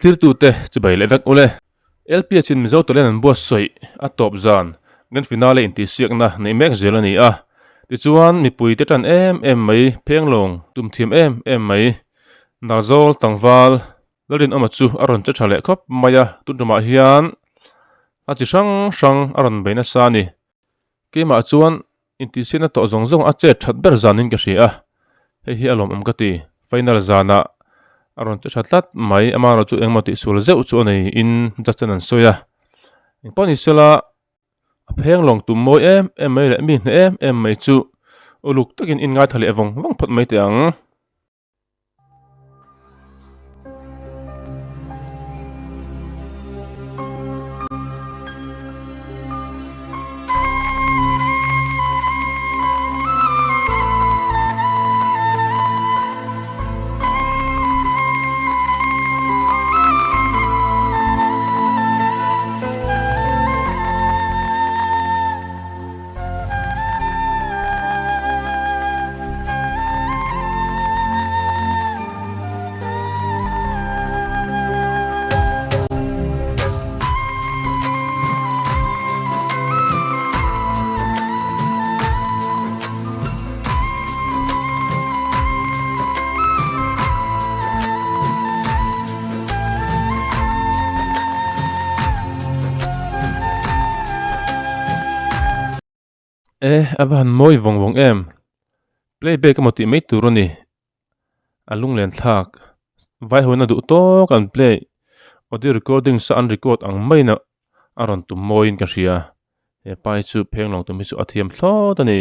Thlirtute chibai leh vek ule. LPS in Mizo Talent an buatsaih a tawp zan Grand Finale intihsiakna neih mek zel a ni a. Tichuan mipuite tan em em mai, phenglawng tum thiam em em mai, Narzawl tlangval Lalrinawma chu a rawn che tha leh khawp mai a, tun tumah hian a chi hrang hrang a rawn bei nasa a ni. Keimah chuan intihsiakna tawh zawng zawng a chet that ber zanin ka hria a, hei hi a lawmawm ka ti. Final zanah a rawn che tha tlat mai, amaherawh chu engemaw tihsual zeuh chu a neiin judge ten an sawi a. Engpawh ni sela a pheng lawng tum mawi em em mai leh mi hneh em em mai chu uluk takin inngaithla leh vawng vawng phawt mai teh ang. E a va han mawi vawng vawng em playback emaw tih mai tur a ni a lunglen thlak vai ho in a duh tawk an play audio recording sa an record ang maiin a rawn tum mawiin ka hria hepa hi chu phenglawng tum hi chu a thiam thlawt a ni.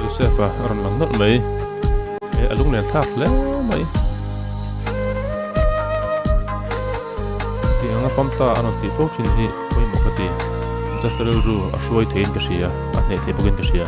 Joseph a rawn lang nawlh mai e a lunglen thlak hle mai tih anga famta a rawn tih fo thin hi pawimawh ka ti just rilru a hruai theiin ka hria a hneh thei bawkin ka hria.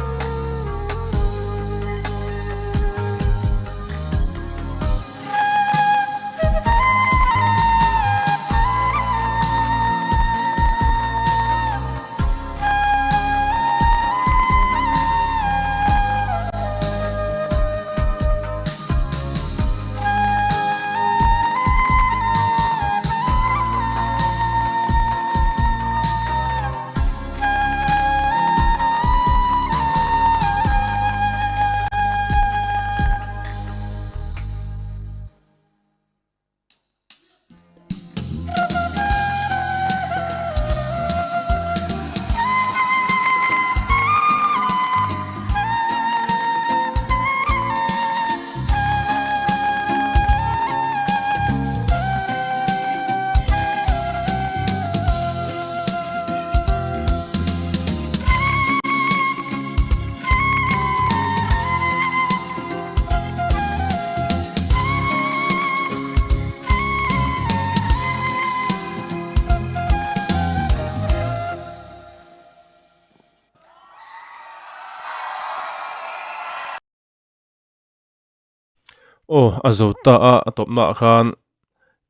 Aw a zo ta a, a tawpnaah khan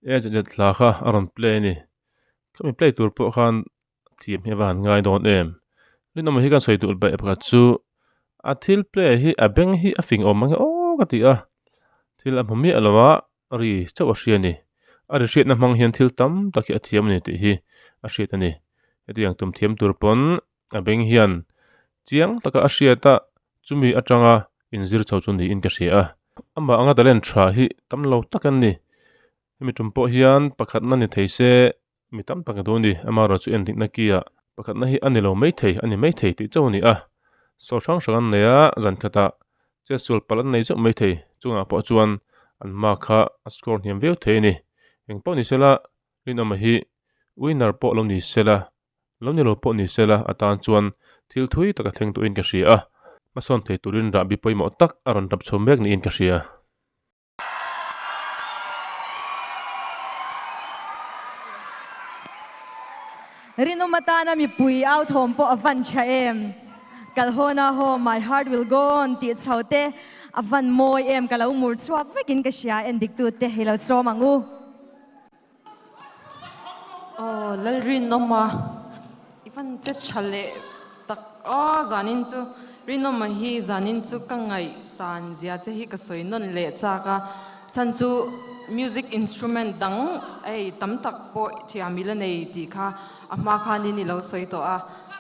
e zet hla kha a rawn play a ni. Khami play tur pawh khan thiam hi a va han ngai dawn em. Rinawm hi kan sawi duh baih pakhat chu a thil play hi a beng hi a fing awm ang e aw ka ti a, thil a hmu miah lo a ri chauh a hria a ni. A ri hriatna hmang hian thil tam tak hi a thiam a ni tih hi a hriat a ni. Hetiang tum thiam tur pawn a beng hian chiang taka a hriat a chumi atanga inzir chho chu niin ka hria a. Amah anga talent tha hi tam lo tak an ni. Hemi tum pawh hian pakhatna ni thei se Mi tam tak a duh a ni. Amaherawh chu endikna ki ah pakhatna hi a ni lo maithei, a ni maithei tih chauh a ni a. Saw hrang hrang an nei a, zan khatah chetsual palh an nei zeuh maithei. Chungah pawh chuan an mark kha a score hniam viau thei a ni. Eng pawh ni sela, Rinawma hi winner pawh lo ni sela, lo ni lo pawh ni sela atan chuan thil thui tak a thleng tuhin ka hria a. Hmasawn thei turin rahbi pawimawh tak a rawn rap chho mek niin ka hria. Rinawm atana mipui au thawm pawh a van tha em? Kal hawn a haw my heart will go on tih chho te a van mawi em? Ka lo mur chhuak vekin ka hria endik tute hi lo sawm ang u. Aw Lalrinawma i van che tha leh tak aw zanin chu Rinawma hi zanin chu ka ngaihsan zia che hi ka sawi nawn leh chak a chhan chu music instrument dang hei tam tak pawh thiam i la nei tih kha a hma khanin i lo sawi tawh a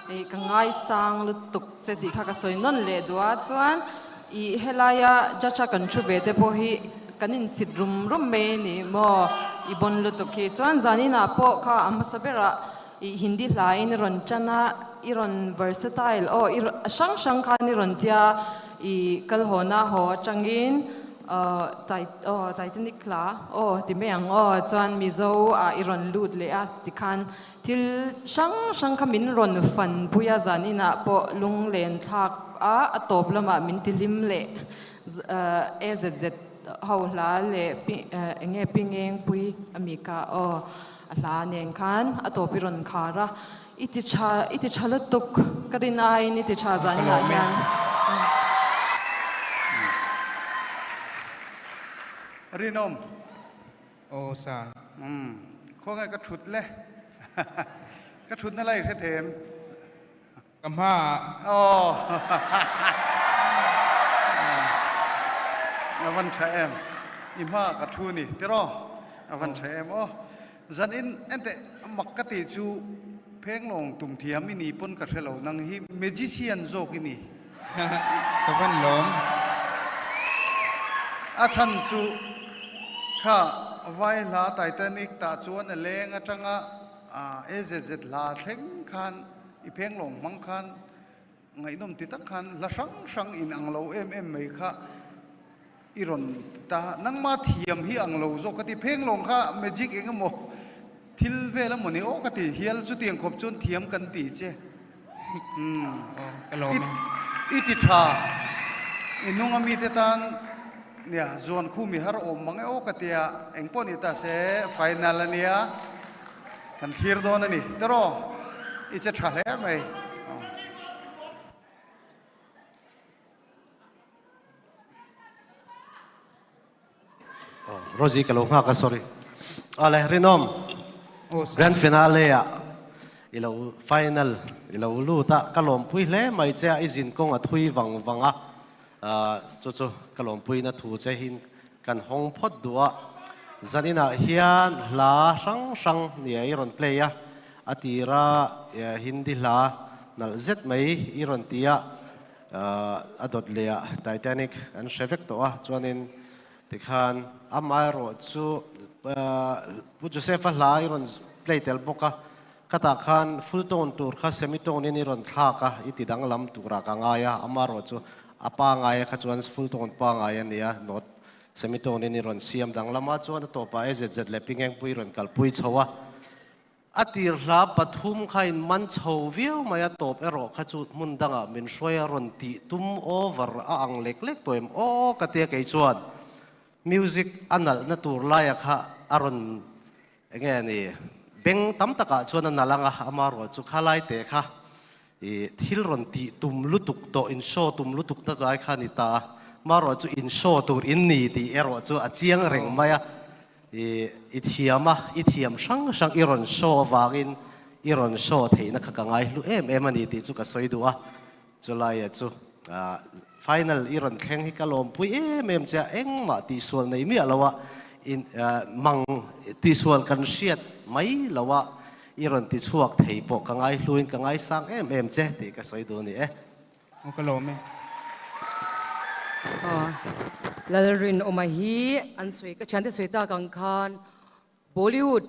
hei ka ngaisang lutuk che tih kha ka sawi nawn leh duh a chuan Ih helaia judge a kan thu ve te pawh hi kan insit rum rum mai a ni maw? I bawn lutuk hi. Chuan zaninah pawh kha a hmasa berah ih Hindi hlain i rawn tan a, i rawn versatile aw i a hrang hrang khan i rawn tia ih kal hawna haw atangin aw tai aw Titanic hla aw ti mai ang aw chuan Mizo ah i rawn lut leh a tikhan Thil hrang hrang kha min rawn fan pui a, zan inah pawh lunglen thlak a, a tawp lamah min ti hlim leh AZZ ho hla leh eng nge Pingengpui a mi kha aw a hla nen khan a tawp i rawn khar a, i ti tha i ti tha lutuk ka rin aiin i ti tha zan inah hian. Rinawm. Aw sa. Umm khawnge ka thut le ka thutna lai hre them. Ka hma ah. Aw a van tha em i hma ah ka thu ni tiraw a van tha em aw zan in enteh mak ka tih chu phenglawng tum thiam i ni pawn ka hre lo nang hi magician zawk i ni. Ka van lawm. A chhan chu kha vai hla Titanic tah chuan a leng atanga AZZ hla thleng khan i phenglawng hmang khan ngaihnawm ti tak khan hla hrang hrang in ang lo em em mai kha i rawn ti ta. Nangma thiam hi ang lo zawk ka ti. Phenglawng kha magic eng emaw thil vel emaw ni aw ka ti hial chutiang khawp chuan thiam kan ti che. I ti tha, i nunga mite tan nia zuan khu mi har awm mang e aw ka tia, eng pawh ni ta se final a nia, kan thlir dawn a ni tiraw, i che tha hle mai. Rosie ka lo nghak a sorry. Ale Rinawm Grand Finale ah i lo final i lo lut a ka lawmpui hle mai che a i zin kawng a thui vang vang a chu chu ka lawmpuina thu che hin kan hawng phawt duh a zaninah hian hla hrang hrang nia i rawn play a a tira Hindi hla nalh zet mai i rawn ti a A dawt leh ah Titanic an hre vek tawh a, chuanin tikhan amaherawh chu Pu Joseph-a hla i rawn play tel bawk a, khatah khan full tone tur kha semi tone in i rawn thlak a, i ti danglam turah ka ngai a, amaherawh chu a pangai a kha chuan full tone pangai a nia, note semi tone in i rawn siam danglam a, chuan a tawpah AZZ leh Pingengpui i rawn kalpui chho a. A tir hla pathum kha in man chho viau mai a, tawp erawh kha chu hmun dangah min hruai a rawn tih tum over a ang lek lek tawh em aw ka tia kei chuan music a nalhna tur laia kha a rawn enge a ni beng tam takah chuan a nalh ang a, amaherawh chu khalai te kha i thil rawn tih tum lutuk tawh in show tum lutuk na lai kha a ni ta a. Marawh chu in show tur in ni tih erawh chu a chiang reng mai a. I i thiam a, i thiam hrang hrang i rawn show avangin i rawn show theihna kha ka ngai hlu em em a ni tih chu ka sawi duh a. Chulaia chu final i rawn thleng hi ka lawmpui em em che a, engmah tihsual nei miah lo a, in mang tihsual kan hriat mai lo a, i rawn tichhuak thei pawh ka ngai hluin ka ngaisang em em che tih ka sawi duh a ni e. Aw ka lawm e. Lalrinawma hi an sawi ka thiante sawi tak ang khan Bollywood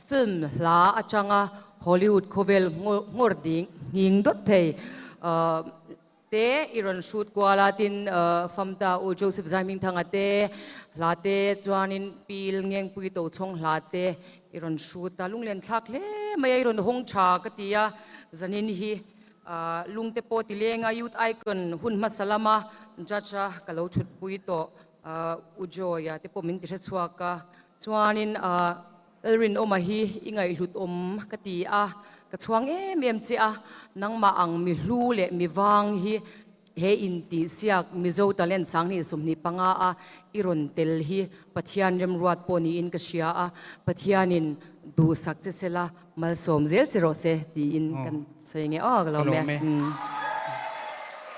film hla atanga Hollywood khawvel ngawr ding nghing dawt thei te i rawn hrut kual a, tin Famta U Joseph Zaimingthanga te hla te chuanin Pil Ngengpui Tochhawng hla te i rawn hrut a, lunglen thlak hle mai a, i rawn hawng tha ka ti a, zanin hi lungte pawh ti leng a, Youth Icon hun hmasa lama judge a ka lo thutpui tawh. U Joy-a te pawh min ti hre chhuak a, chuanin Lalrinawma hi i ngaihhlut awm ka ti a, ka chhuang em em che a, nangmah ang mi hlu leh mi vang hi he intihsiak Mizo Talent 20 25 a i rawn tel hi Pathian remruat pawh niin ka hria a, Pathianin duhsak che sela malsawm zel che rawh se tiin kan sawi nge aw ka lawm e.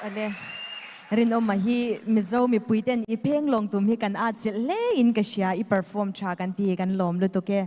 Awle, Rinawma hi Mizo mipui ten i pheng lawng tum hi kan at chilh hle in ka hria, i perform tha kan ti hi kan lawm lutuk e.